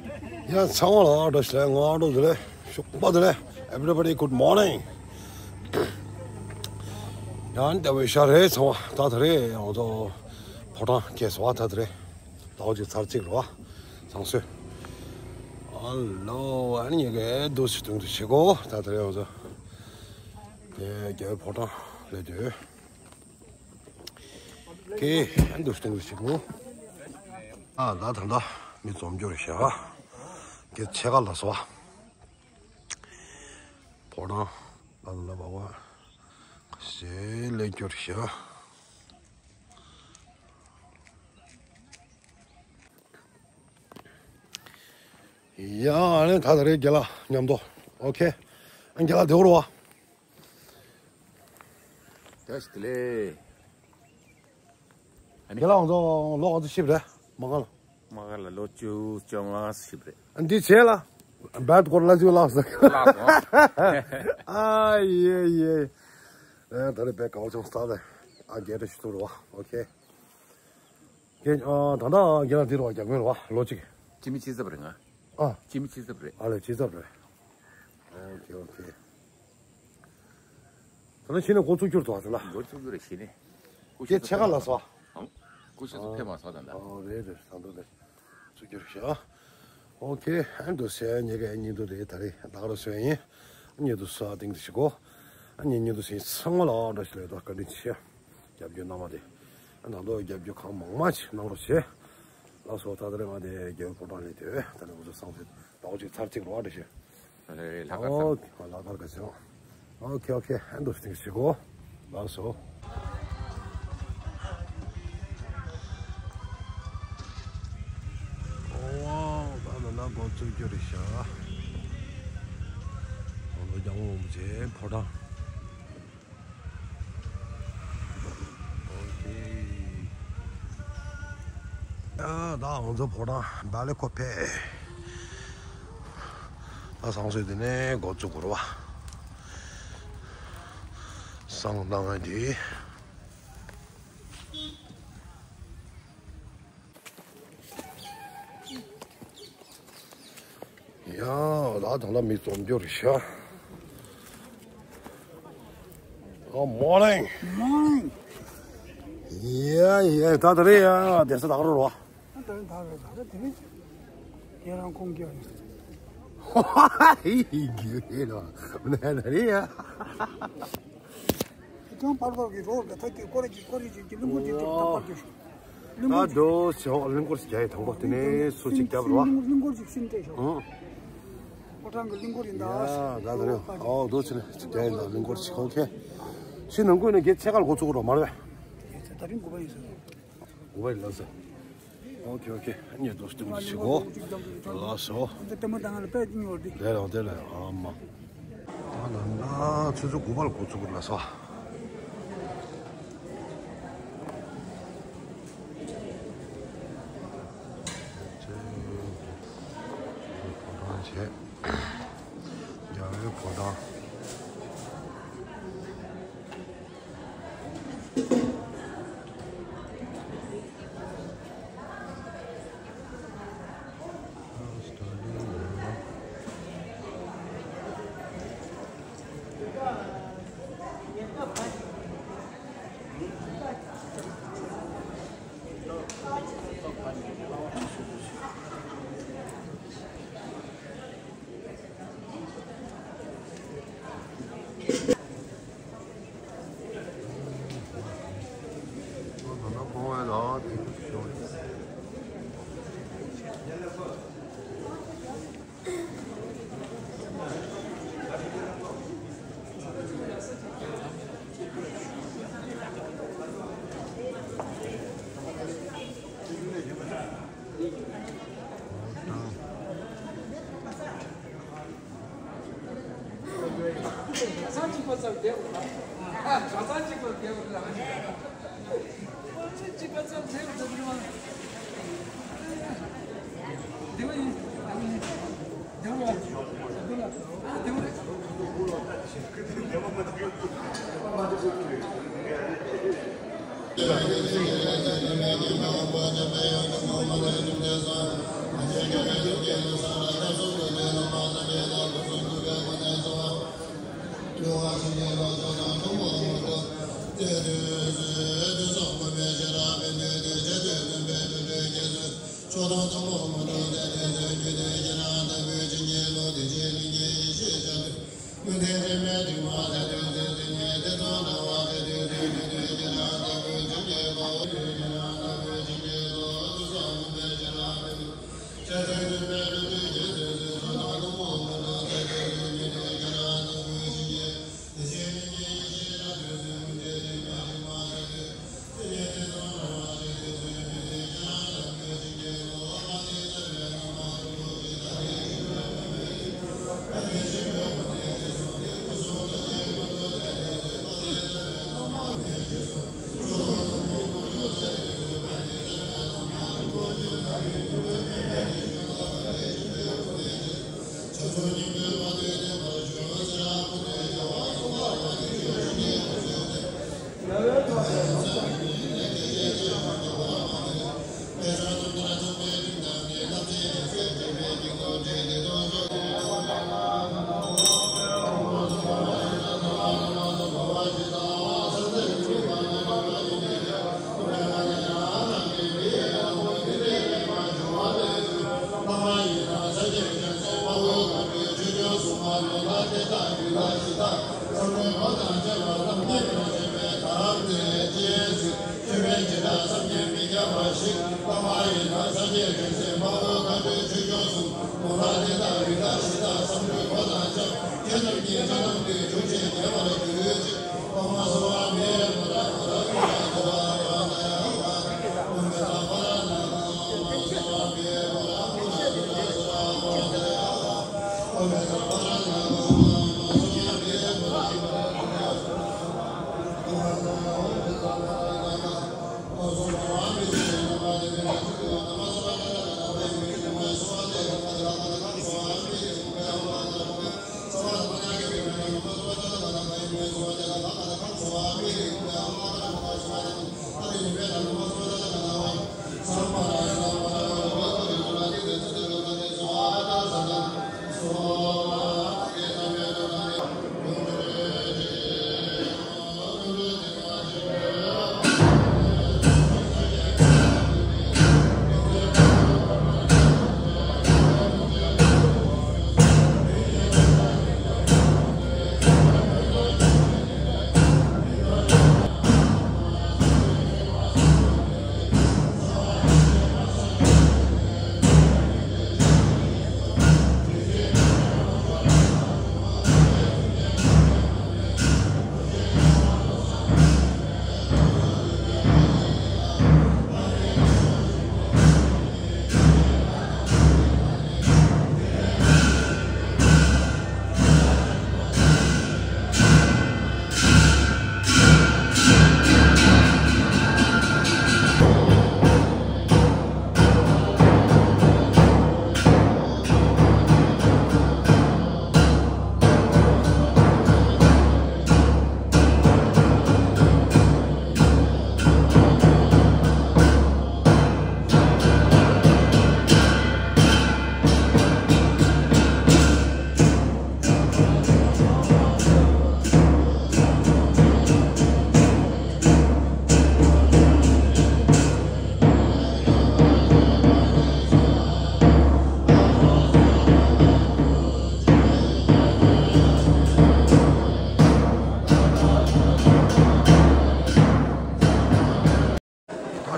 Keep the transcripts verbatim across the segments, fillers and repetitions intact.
ཡ་ཚང་མ་ལ་བཀྲ་ཤིས་བདེ་ལེགས། ང་ཨ་ཀྲོ་བདེ་ལེགས། ཞོགས་པ་བདེ་ལེགས། Everybody, good morning. ཡང་ལྟ་བའི་ཤ་རེད་ཚང་མ། ད་ད་རེས་ང་ཚོ་ཕོ་བྲང་སྐྱེལ་སོང་བ། ད་ད་རེས་ཟླ་བ་གཅིག་ཚར་གཅིག་རེད་བ། བཟང་སོས། ཨ་ལོ། ཨ་ནི་ངས་ཀྱི་འདུག་སེ་དུང་དུ་བྱེད་གོ། ད་ད་རེས་ང་ཚོ་དེ་རྒྱལ་བའི་ཕོ་བྲང་སླེབས་དུས། ཀེ་ཨ་འདུག་སྟོང་གི་ཞིག་ནོ། ཨ་ད་ད་ད་མི་འཛོམས་རྒྱུ་རེད་ཤག་ཀེ་ཕྱེད་ཀ་ལ་སོ། ཕོ་བྲང་ལ་ལ་བ་བ་ཞེས་ལེན་རྒྱུ་རེད་ཤག་ཡ་ཨ་ནི་ད་ད་རེས་རྒན་ལགས་མཉམ་དུ། ཨོ་ཁེ། ཨ་རྒན་ལགས་བདེ་པོ་རེད་བ། བཀྲ་ཤིས་བདེ་ལེགས། ཨ་ནི། རྒན་ལགས་ང་ཚོ་ལོ་ག་ཚོད་ཤི་བ་རེད་མ་ག་ལ། མ་ག་ལ་ལོ་བཅུ་བཅོ་ལྔ་ཤི་བ་རེད། ཨ་འདི་བྱས་ལ། བད་སྐོར་ལ་ཅིག་ལགས་སོ། ལགས་སོ། ཨ་ཡེ་ཡེ། ཨ་ད་རེས་དཔེ་དགའ་བོ་བྱུང་སྟེ། ཨ་རྒན་བཀྲ་ཤིས་ཐུག་རེད་བ། ཨོ་ཁེ། རྒན། ཨ་ད་ལྟ་རྒན་ལགས་འདི་རེད་བ། རྒྱ་དཔོན་རེད་བ། ལོ་གཅིག་སྤྱི་མི་ཕྱི་ཚབ་རེད་ང་། ཨ། སྤྱི་མི་ཕྱི་ཚབ་རེད། ཨ་ལས་ཕྱི་ཚབ་རེད། ཨོ་ཁེ་ཨོ་ཁེ། ད་ནི་གཞི་ནས་འགོ་བཙུགས་རྒྱུར་འདུག་ཨ་ཟེར་ལ། འགོ་བཙུགས་རྒྱུ་རེད་གཞི་ནས། སྐུ་ཞབས་ཚོ་ཕེབས་མ་སོང་། ཨང་། སྐུ་ཞབས་ཚོ་ཕེབས་མ་སོང་ད་ལྟ། ཨོ་རེད་རེད། ད་འདུག་རེད། བཙུགས་རྒྱུ་རེད་ཤག་ཨོ་ཁེ། ཨ་འདུག་སེ་ངེད་ཀྱི་བརྙན་ཐུང་དེ་ད་རེས་ད་ག་རང་བཟོས་ཡིན། བརྙན་ཐུང་གཟིགས་དང་དེ་ཞིག་གོ། ཨ་ངའི་བརྙན་ཐུང་གཟིགས་ཚང་མ་ལ་བཀྲ་ཤིས་བདེ་ལེགས་དང་བཀའ་དྲིན་ཆེ། རྒྱབ་སྐྱོར་གནང་བ་དེ། ཨ་ད་དུང་རྒྱབ་སྐྱོར་གང་མང་མང་ཞིག་གནང་རོགས་བྱེད། ལགས་སོ། ད་ད་རེས་ང་དེ་རྒྱལ་བའི་ཕོ་བྲང་ལ་སླེབས་དུས། ད་ནི་འུ་ཚོ་སང་ཕོད་ཟླ་བ་གཅིག་ཚར་གཅིག་རེད་བ། འགྲིག་ཤག་ལགས་ལགས་ཀར་ཨོ་ལགས་ཀར་ག་ཚོད། ཨོ་ཁེ་ཨོ་ཁེ། ཨ་འདུག་སེ་ཞིག་གོ། ལགས་སོ། ཨོ་ད་ད་ན་འགོ་བཙུགས་རྒྱུ་རེད་ཤག་ང་ཚོ་རྒྱལ་བ་རིན་པོ་ཆེའི་ཕོ་བྲང་། ཨོ་ཁེ། ཨ་ད་ང་ཚོ་ཕོ་བྲང་བལ་ལེ་ཁོ་ཕེ། ད་བཟང་སོས་དེ་ནས་འགོ་བཙུགས་དགོས་རེད་བ། བསང་བཏང་ཡ་དེ། ཡ་ད་ད་ལྟ་མི་འཛོམས་རྒྱུ་རེད་ཤག་ཨ་མོར་ནིང་། Morning. ཡ་ཡ་ད་ད་རེས་ཡ་བསྡད་ས་ད་ག་རང་རེད་བ། ཨ་ད་རེས་ད་རེས་ད་རེས་དེ་རེད། ཁྱེད་རང་ཁོང་སྐྱོ་ཡིན། ཧ་ཧ་ཧི་ཧི་རྒྱུ་ཡིན་ལ་ད་ད་རེས་ཡ། ཅང་པར་པར་གྱི་རོ་ག་ཐག་གི་ཀོ་རེ་གི་ཀོ་རེ་གི་གླིང་སྐོར་གྱི་ཏག་ཏག་གི་ད་འགྲོ་ཆེ་བ་གླིང་སྐོར་ཞིག་རྒྱག་ཡི་དང་པོ་དེ་ནས་སུ་ཅིག་རྒྱབ་རོ། གླིང་སྐོར་ཞིག་ཤིན་ཏེ་ཤོག་ཨང་། ཕོ་བྲང་གི་གླིང་སྐོར་ཡིན་ད། ཡ་ད་ད་རེ་ཨོ་འགྲོ་ཆེ་ནས་ཅིག་རྒྱག་ཡི་ད་གླིང་སྐོར་ཞིག་ཨོ་ཁེ། ཤི་ནང་ཁུལ་ནས་གེ་ཕྱེད་ཀ་ལ་འགོ་ཚུགས་རོ་མ་རེད། ད་རིང་དགུ་པ་ཡིན་ཟེར། དགུ་པ་ཡིན་ལ་ཟེར། ཨོ་ཁེ་ཨོ་ཁེ། ཨ་ནི་འགྲོ་སྟོན་གྱི་ཞིག་གོ། ལགས་སོ། འདི་ལྟད་མོ་ལྟ་ང་ལ་དཔེ་སྙིང་བར་འདི། དེ་ལ་དེ་ལ་ཨ་མ། ད་ལ་ན་ཆུ་ཚོད་དགུ་པ་ལ་འགོ་ཚུགས་དགོས་ལ་སོ། ཕོ་བྲང་བྱས། རྒྱལ་བའི་ཕོ་བྲང་།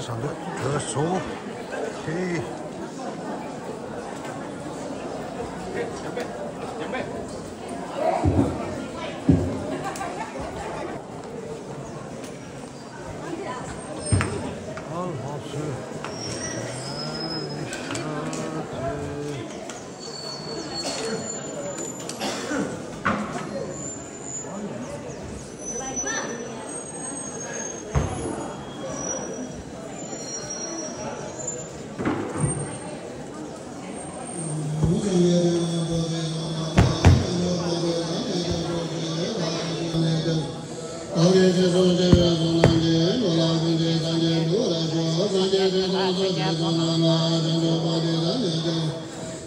ད་ཞང་དུ་བྲོས་སོང་། ཧེ། ཨ་ལྷག་སོང་།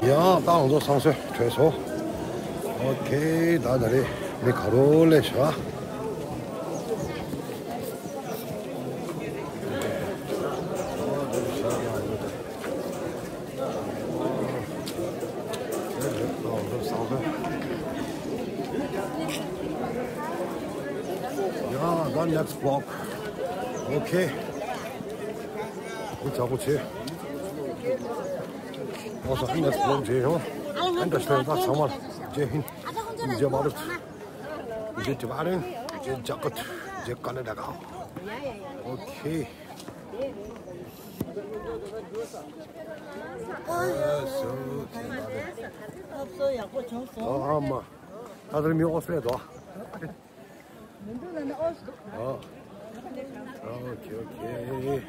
ཡང་ད་ང་ཚོ་བསང་གསོལ་གྲོལ་སོང་། ཨོ་ཁེ། ད་ད་རེས་མི་ག་རོ་ལས་ཤག Yeah, the next block. Okay. Good job, good job. Also, next block, Jay, huh? And the show, that's how much. Jay Hind, Jay Bharat, Jay Tibetan, Jay Jagat, Jay Karnataka. Okay. ཨ་མ། ད་དེར་མི་ཨོ་སི་ཏྲེ་ལི་ཡ་འདུག་ཨ། ཨོ་ཁེ་ཨོ་ཁེ།